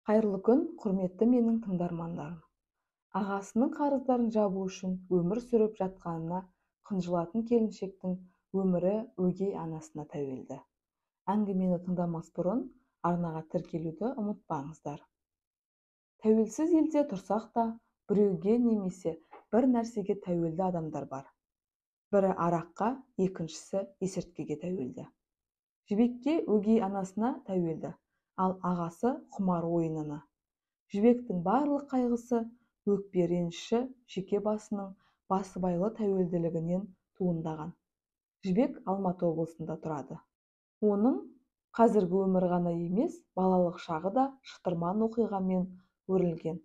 Қайырлы күн, құрметті менің тыңдармандарым. Ағасының қарыздарын жабу үшін өмір сүріп жатқанына қынжылатын келіншектің өмірі өгей анасына тәуелді. Әңгімені тыңдамас бұрын арнаға тіркелуді ұмытпаңыздар. Тәуелсіз елде тұрсақ та, біреуге немесе бір нәрсеге тәуелді адамдар бар. Бірі араққа, екіншісі есірткіге тәуелді. Жібекке өгей анасына тәуелді, ал ағасы құмар ойынына. Жібектің барлық қайғысы, өкпе реніші жеке басының басыбайлы тәуелділігінен туындаған. Жібек Алматы облысында тұрады. Оның қазіргі өмірі ғана емес, балалық шағы да шытырман оқиғамен өрілген.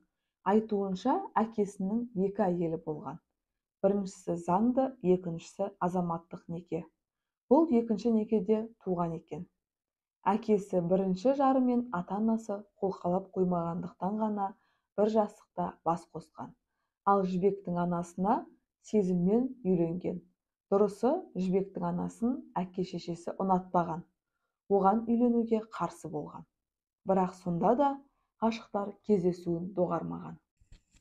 Айтуынша, әкесінің екі әйелі болған. Біріншісі заңды, екіншісі азаматтық неке. Бұл екінші некеде туған екен. Әкесі бірінші жарымен ата-анасы қолқалап қоймағандықтан ғана бір жастықта бас қосқан. Ал Жібектің анасына сезіммен үйленген. Дұрысы, Жібектің анасын әке-шешесі ұнатпаған. Оған үйленуге қарсы болған. Бірақ сонда да ғашықтар кездесуін доғармаған.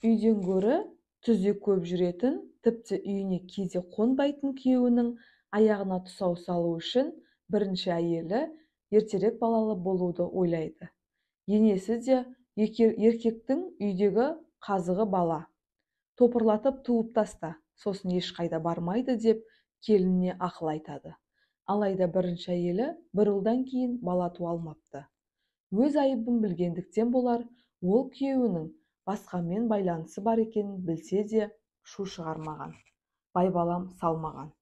Үйден гөрі түзде көп жүретін, тіпті үйіне кейде қонбайтын күйеуінің аяғына тұсау салу үшін бірінші әйелі ертерек балалы болуды ойлайды. Енесі де еркектің үйдегі қазығы бала. Топырлатып туып таста, сосын ешқайда бармайды деп келініне ақыл айтады. Алайда бірінші әйелі бір ұлдан кейін бала туа алмапты. Өз айыбын білгендіктен болар, ол күйеуінің басқамен байланысы бар екенін білсе де шу шығармаған, байбалам салмаған.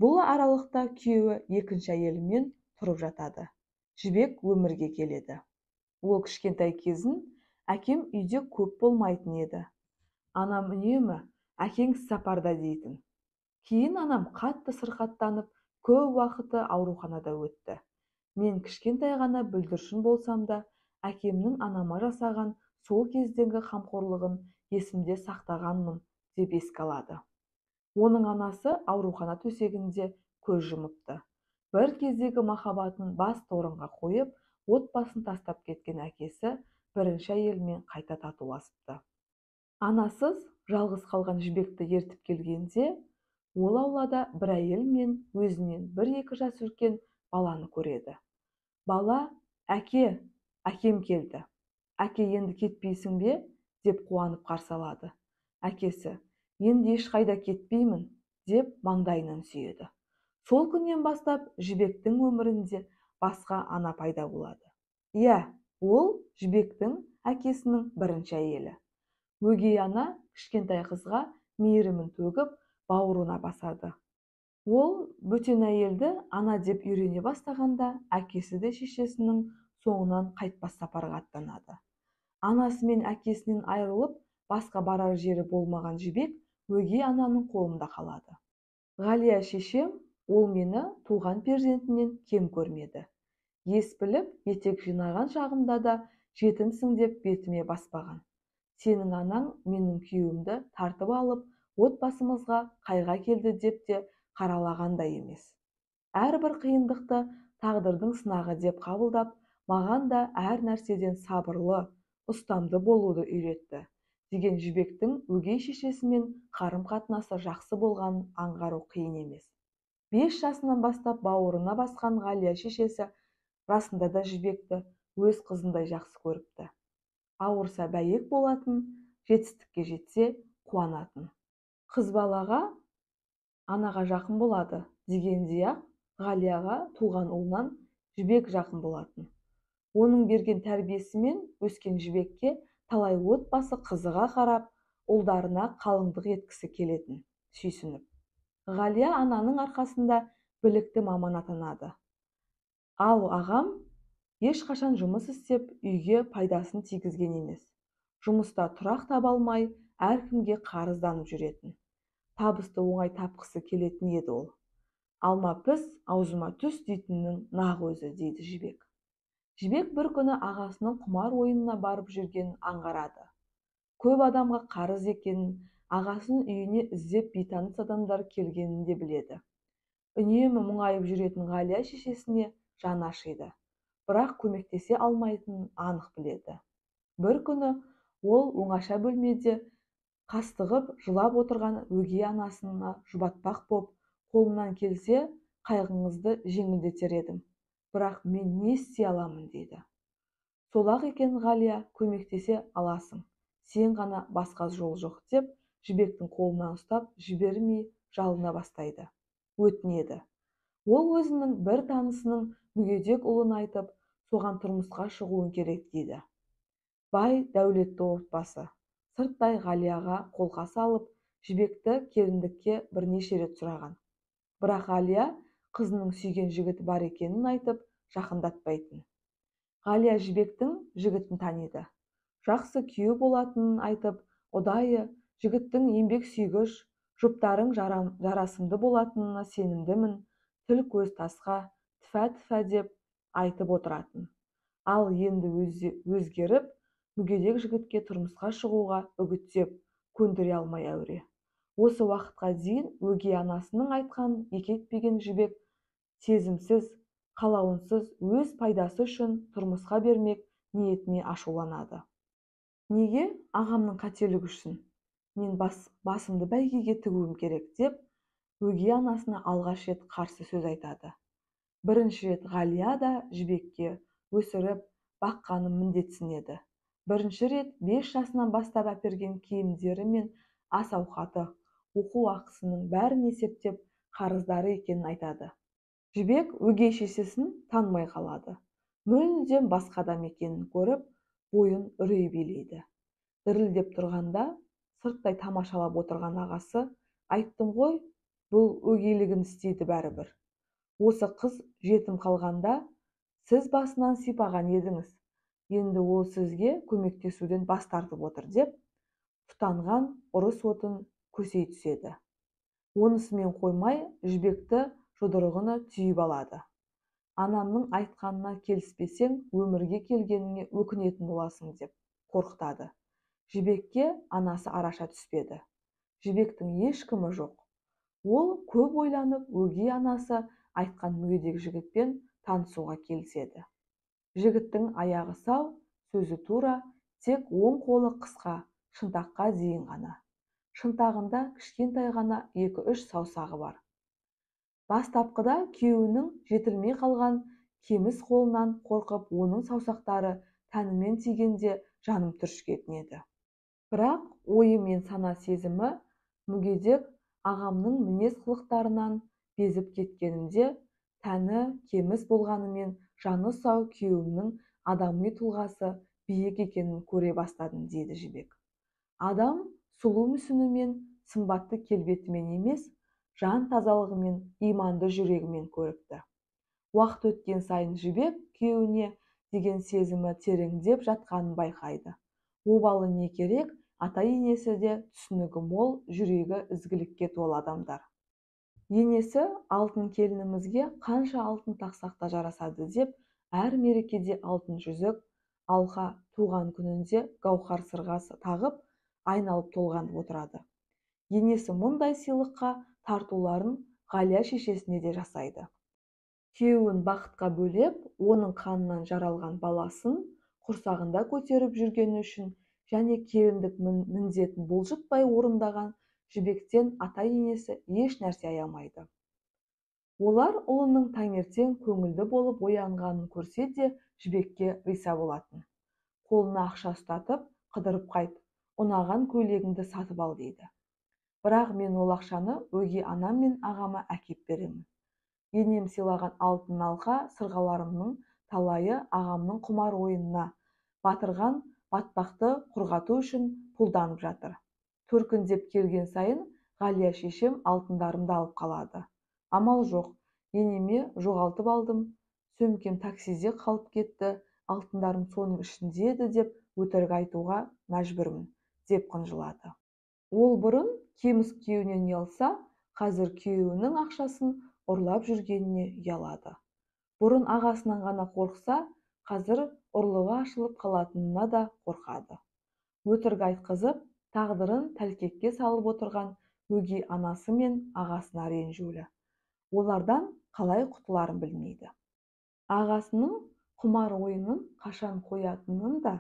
Бұл аралықта күйеуі екінші әйелімен тұрып жатады. Жібек өмірге келеді. Ол кішкентай кезін әкем үйде көп болмайтын еді. Анам үнемі әкең сапарда дейтін. Кейін анам қатты сырқаттанып, көп уақыты ауруханада өтті. Мен кішкентай ғана бүлдіршін болсам да, әкемнің анама жасаған сол кездегі қамқорлығын есімде сақтағанмын деп еске алады. Оның анасы аурухана төсегінде көз жұмыпты. Бір кездегі махаббатын басты орынға қойып, отбасын тастап кеткен әкесі бірінші әйелімен қайта татуласыпты. Анасыз жалғыз қалған Жібекті ертіп келгенде, ол аулада бір әйел мен өзінен 1-2 жас үлкен баланы көреді. Бала, әке, әкем келді. Әке, енді кетпейсің бе? Деп қуанып қарсы алады. Әкесі, енді ешқайда кетпеймін, деп маңдайынан сүйеді. Сол күннен бастап Жібектің өмірінде басқа ана пайда болады. Иә, ол Жібектің әкесінің бірінші әйелі. Өгей ана кішкентай қызға мейірімін төгіп, бауырына басады. Ол бөтен әйелді ана деп үйрене бастағанда, әкесі де шешесінің соңынан қайтпас сапарға аттанады. Анасы мен әкесінен айырылып, басқа барар жері болмаған Жібек өгей ананың қолында қалады. Ғалия шешем, ол мені туған перзентінен кем көрмеді. Ес біліп, етек жинаған шағымда да жетімсің деп бетіме баспаған. Сенің анаң менің күйеуімді тартып алып, отбасымызға қайға келді деп те қаралаған да емес. Әрбір қиындықты тағдырдың сынағы деп қабылдап, маған да әр нәрседен сабырлы, ұстамды болуды үйретті деген Жібектің өгей шешесімен қарым-қатынасы жақсы болғанын аңғару қиын емес. 5 жасынан бастап бауырына басқан Ғалия шешесі расында да Жібекті өз қызындай жақсы көріпті. Ауырса бәйек болатын, жетістікке жетсе қуанатын. Қыз балаға анаға жақын болады дегендей-ақ Ғалияға туған ұлынан Жібек жақын болатын. Оның берген тәрбиесімен өскен Жібекке талай отбасы қызыға қарап, ұлдарына қалыңдық еткісі келетін, сүйсініп. Ғалия ананың арқасында білікті маман атанады. Ал ағам ешқашан жұмыс істеп, үйге пайдасын тигізген емес. Жұмыста тұрақ таба алмай, әркімге қарызданып жүретін. Табысты оңай тапқысы келетін еді ол. Алма піс, аузыма түс дейтіннің нақ өзі, дейді Жібек. Жібек бір күні ағасының құмар ойынына барып жүргенін аңғарады. Көп адамға қарыз екенін, ағасының үйіне іздеп бейтаныс адамдар келгенін де біледі. Үнемі мұңайып жүретін Ғалия шешесіне жаны ашиды. Бірақ көмектесе алмайтынын анық біледі. Бір күні ол оңаша бөлмеде қастығып жылап отырған өгей анасына жұбатпақ боп, қолымнан келсе қайғыңызды жеңілдетер едім, бірақ мен не істей аламын дейді. Солақ екен Ғалия, көмектесе аласың, сен ғана, басқа жол жоқ деп Жібектің қолынан ұстап жібермей жалына бастайды, өтінеді. Ол өзінің бір танысының мүгедек ұлын айтып, соған тұрмысқа шығуың керек дейді. Бай дәулетті отбасы сырттай Ғалияға қолқа салып, Жібекті келіндікке бірнеше рет сұраған. Бірақ Ғалия қызының сүйген жігіті бар екенін айтып, жақындатпайтын. Ғалия Жібектің жігітін таниды. Жақсы күйеу болатынын айтып, ұдайы жігіттің еңбек сүйгіш, жұптарың жарасымды болатынына сенімдімін, тіл көз тасқа, тіфә-тіфә деп айтып отыратын. Ал енді өзгеріп, мүгедек жігітке тұрмысқа шығуға үгіттеп, көндіре алмай әуре. Осы уақытқа дейін өгей анасының айтқанын екі етпеген Жібек сезімсіз, қалауынсыз өз пайдасы үшін тұрмысқа бермек ниетіне ашуланады. Неге ағамның қателігі үшін мен басымды бәйгеге тігуім керек деп өгей анасына алғаш рет қарсы сөз айтады. Бірінші рет Ғалия да Жібекке өсіріп баққанын міндетсінеді. Бірінші рет 5 жасынан бастап әперген киімдері мен ас-ауқаты, оқу ақысының бәрін есептеп қарыздары екенін айтады. Жібек өгей шешесін танымай қалады. Мүлдем басқа адам екенін көріп, бойын үрей билейді. Дірілдеп тұрғанда сырттай тамашалап отырған ағасы, айттым ғой, бұл өгейлігін істейді бәрібір. Осы қыз жетім қалғанда сіз басынан сипаған едіңіз. Енді ол сізге көмектесуден бас тартып отыр деп, тұтанған ұрыс отын көсей түседі. Онысымен қоймай Жібекті жұдырығына түйіп алады. Анамның айтқанына келіспесең, өмірге келгеніңе өкінетін боласың деп қорқытады. Жібекке анасы араша түспеді. Жібектің ешкімі жоқ. Ол көп ойланып, өгей анасы айтқан мүгедек жігітпен танысуға келіседі. Жігіттің аяғы сау, сөзі тура, тек оң қолы қысқа, шынтаққа дейін ғана. Шынтағында кішкентай ғана 2-3 саусағы бар. Бастапқыда күйеуінің жетілмей қалған кеміс қолынан қорқып, оның саусақтары тәнімен тигенде жаным түршігетін еді. Бірақ ойы мен сана сезімі мүгедек ағамның мінез қылықтарынан безіп кеткенімде, тәні кеміс болғанымен жаны сау күйеуімнің адами тұлғасы биік екенін көре бастадым, дейді Жібек. Адам сұлу мүсінімен, сымбатты келбетімен емес, жан тазалығымен, иманды жүрегімен көрікті. Уақыт өткен сайын Жібек күйеуіне деген сезімі тереңдеп жатқанын байқайды. Обалы не керек, ата-енесі де түсінігі мол, жүрегі ізгілікке толы адамдар. Енесі алтын келінімізге қанша алтын тақсақ та жарасады деп, әр мерекеде алтын жүзік, алқа, туған күнінде гауһар сырғасы тағып, айналып толғанып отырады. Енесі мұндай сыйлыққа тартуларын Ғалия шешесіне де жасайды. Күйеуін бақытқа бөлеп, оның қанынан жаралған баласын құрсағында көтеріп жүргені үшін және келіндік міндетін бұлжытпай орындаған Жібектен ата-енесі еш нәрсе аямайды. Олар ұлының таңертең көңілді болып оянғанын көрсе де Жібекке риза болатын. Қолына ақша ұстатып, қыдырып қайт, ұнаған көйлегіңді сатып ал дейді. Бірақ мен ол ақшаны өгей анам мен ағама әкеп беремін. Енем сыйлаған алтын алқа сырғаларымның талайы ағамның құмар ойынына батырған батпақты құрғату үшін пұлданып жатыр. Төркіндеп келген сайын Ғалия шешем алтындарымды алып қалады. Амал жоқ, енеме жоғалтып алдым, сөмкем таксиде қалып кетті, алтындарым соның ішінде еді деп өтірік айтуға мәжбүрмін, деп қынжылады. Ол бұрын кеміс күйеуінен ұялса, қазір күйеуінің ақшасын ұрлап жүргеніне ұялады. Бұрын ағасынан ғана қорықса, қазір ұрлығы ашылып қалатынына да қорқады. Өтірік айтқызып, тағдырын тәлкекке салып отырған өгей анасы мен ағасына ренжулі. Олардан қалай құтыларын білмейді. Ағасының құмар ойынын қашан қоятынын да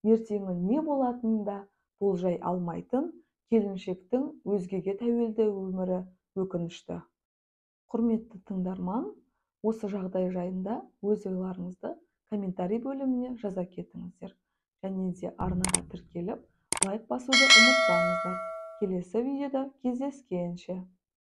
Ертеңі не болатынын да болжай алмайтын келіншектің өзгеге тәуелді өмірі өкінішті. Құрметті тыңдарман, осы жағдай жайында өз ойларыңызды комментарий бөліміне жаза кетіңіздер. Және де арнаға тіркеліп, лайк басуды ұмытпаңыздар. Келесі видеода кездескенше.